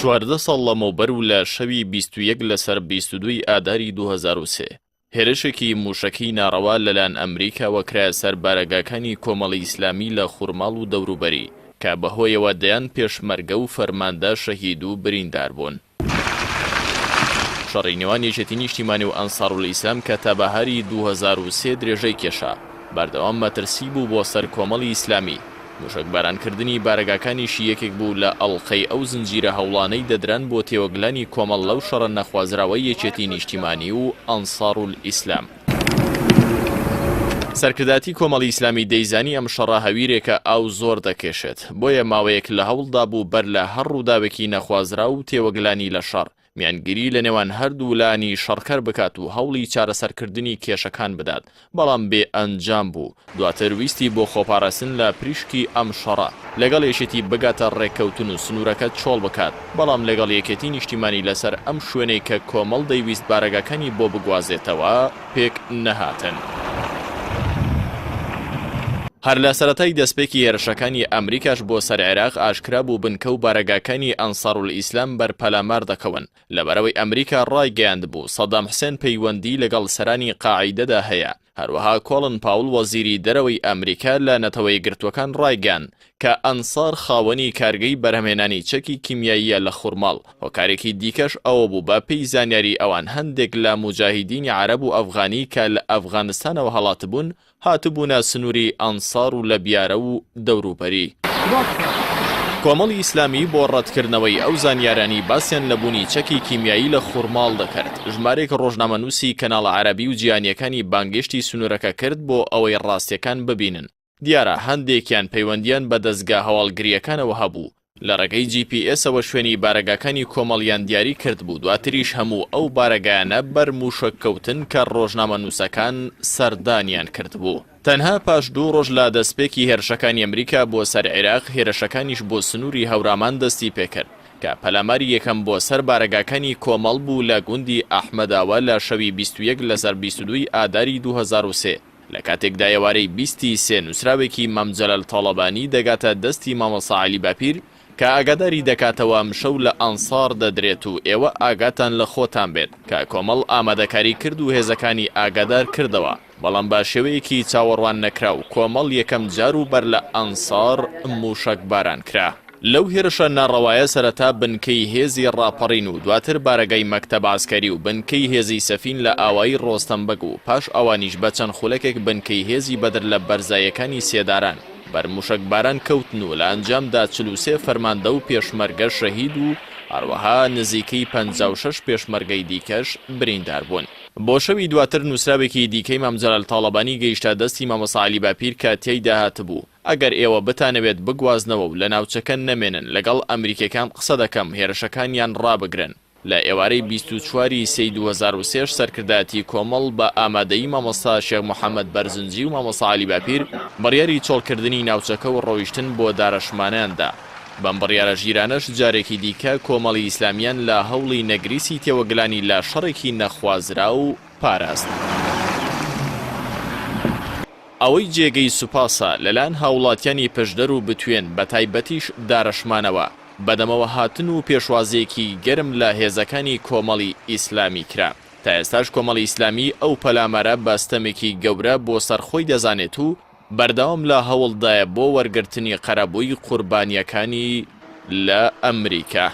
14 ساڵ لەمەوبەر و لە شەوی 21 لەسەر 22 ی ئاداری 2003، هێرشێکی مووشەکی ناڕەوا لەلایەن ئەمریکاوە کرایە سەر بارەگاکانی کۆمەڵی ئیسلامی لە خورماڵ و دەوروبەری، کە بەهۆیەوە دەیان پێشمەرگە و فەرماندە شەهید و بریندار بوون. شەڕی نێوان یەکێتی نیشتیمانی و ئەنسارولئیسلام کە تا بەهاری 2003 درێژەی کێشا، بەردەوام مەترسی بوو بۆ سەر کۆمەڵی ئیسلامی، موشەکبارانکردنی بارەگاکانیشی یەکێک بوو لە ئەڵقەی ئەو زنجیرە هەوڵانەی دەدران بۆ تێوەگلانی کۆمەڵ لەو شەڕە نەخوازراوەی یەکێتی نیشتیمانی و ئەنسارولئیسلام. سەرکردایەتی کۆمەڵی ئیسلامی دەیزانی ئەم شەڕە هەویرێکە ئاو زۆر دەکێشێت، بۆیە ماوەیەک لە هەوڵدا بوو بەر لە هەر ڕووداوێکی نەخوازراو و تێوەگلانی لە شەڕ، میانگیری لە نێوان هەردوو لانی شەڕکەر بکات و هەوڵی چارەسەرکردنی کێشەکان بدات، بەڵام بێ ئەنجام بوو، دواتر ویستی بۆ خۆپاراستن لە پریشکی ئەم شەڕە، لەگەڵ یەکێتی بگاتە ڕێککەوتن و سنوورەکە چۆڵ بکات، بەڵام لەگەڵ یەکێتی نیشتیمانی لەسەر ئەم شوێنەی کە کۆمەڵ دەیویست بارەگاکانی بۆ بگوازێتەوە، پێک نەهاتن. هەر لە سەرەتای دەستپێکی هێرشەکانی ئەمریکاش بۆ سەر عێراق ئاشکرا بوو بنکە و بارەگاکانی ئەنسارولئیسلام بەر پەلامار دەکەون، لەبەرئەوەی ئەمریکا ڕایگەیاندبوو سەدام حسێن پەیوەندی لەگەڵ سەرانی قاعیدەدا هەیە، هەروەها کۆڵن پاوڵ وەزیری دەرەوەی ئەمریکا لە نەتەوەیەکگرتووەکان ڕایگەیاند کە ئەنسار خاوەنی کارگەی بەرهەمهێنانی چەکی کیمیاییە لە خورماڵ، هۆکارێکی دیکەش ئەوە بوو بە پێی زانیاری ئەوان هەندێک لە موجاهیدینی عەرەب و ئەفغانی کە لە ئەفغانستانەوە هەڵاتبوون هاتبوونە سنووری ئەنسار و لە بیارە و دەوروبەری. کۆمەڵی ئیسلامی بۆ ڕەتکردنەوەی ئەو زانیارانەی باسیان لە بوونی چەکی کیمیایی لە خورماڵ دەکرد، ژمارەیەک ڕۆژنامەنووسی کەناڵە عەرەبی و جیهانییەکانی بانگێشتی سنوورەکە کرد بۆ ئەوەی ڕاستییەکان ببینن. دیارە هەندێکیان پەیوەندییان بە دەزگا هەواڵگرییەکانەوە هەبوو، لە ڕێگەی جی پی ئێسەوە شوێنی بارەگاکانی کۆمەڵیان دیاری کردبوو، دواتریش هەموو ئەو بارەگایانە بەر مووشەک کەوتن کە ڕۆژنامەنووسەکان سەردانیان کردبوو. تەنها پاش دوو ڕۆژ لە دەستپێکی هێرشەکانی ئەمریکا بۆ سەر عێراق، هێرشەکانیش بۆ سنووری هەورامان دەستی پێکرد، کە پەلاماری یەکەم بۆ سەر بارەگاکانی کۆمەڵ بوو لە گوندی ئەحمەداوە لە شەوی 21 لەسەر 22 ی ئاداری 2003. لە کاتێکدا ئێوارەی 20 ی سێ نووسراوێکی مام جەلال تاڵەبانی دەگاتە دەستی مامۆستا عەلی باپیر کە ئاگاداری دەکاتەوە ئەمشەو لە ئەنسار دەدرێت و ئێوە ئاگاتان لە خۆتان بێت کە کۆمەڵ ئامادەکاری کرد و هێزەکانی ئاگادار کردەوە بەڵام بە شێوەیەکی چاوەڕوان نەکراو کۆمەڵ یەکەم جار و بەر لە ئەنسار مووشەک باران کرا. لەو هێرشە ناڕەوایە سەرەتا بنکەی هێزی ڕاپەڕین و دواتر بارەگای مەکتەب عەسکەری و بنکەی هێزی سەفین لە ئاوایی ڕۆستەم بەگ و پاش ئەوانیش بە چەند خولەکێک بنکەی هێزی بەدر لە بەرزایەکانی سێداران بەر موشەکباران کەوتن و لە ئەنجامدا 43 فەرماندە و پێشمەرگە شەهید و هەروەها نزیکەی 56 پێشمەرگەی دیکەش بریندار بوون. بۆ شەوی دواتر نووسراوێکی دیکەی مام جەلال تاڵەبانی گەیشتە دەستی مامۆستا عەلی باپیر کە تیایدا هاتبوو، ئەگەر ئێوە بتانەوێت بگوازنەوە و لە ناوچەکە نەمێنن لەگەڵ ئەمریکیەکان قسە دەکەم هێرشەکانیان ڕابگرن. لە ئێوارەی 24 ی سێی 2003 سەرکردایەتی کۆمەڵ بە ئامادەیی مامۆستا شێخ محەمەد بەرزنجی و مامۆستا عەلی باپیر بڕیاری چۆڵکردنی ناوچەکە و ڕۆیشتن بۆ دارەشمانەیان دا. بەم بڕیارە ژیرانەش جارێکی دیکە کۆمەڵی ئیسلامیان لە هەوڵی نەگریسی تێوەگلانی لە شەڕێکی نەخوازراو پاراست. ئەوەی جێگەی سوپاسە لەلایەن هاوڵاتیانی پشدەر و بتوێن بەتایبەتیش دارەشمانەوە بەدەمەوە هاتن و پێشوازیەکی گەرم لە هێزەکانی کۆمەڵی ئیسلامی کرا. تا ئێستاش کۆمەڵی ئیسلامی ئەو پەلامارە بە ستەمێکی گەورە بۆ سەر خۆی دەزانێت و بەردەوام لە هەوڵدایە بۆ وەرگرتنی قەرەبووی قوربانیەکانی لە ئەمریکا.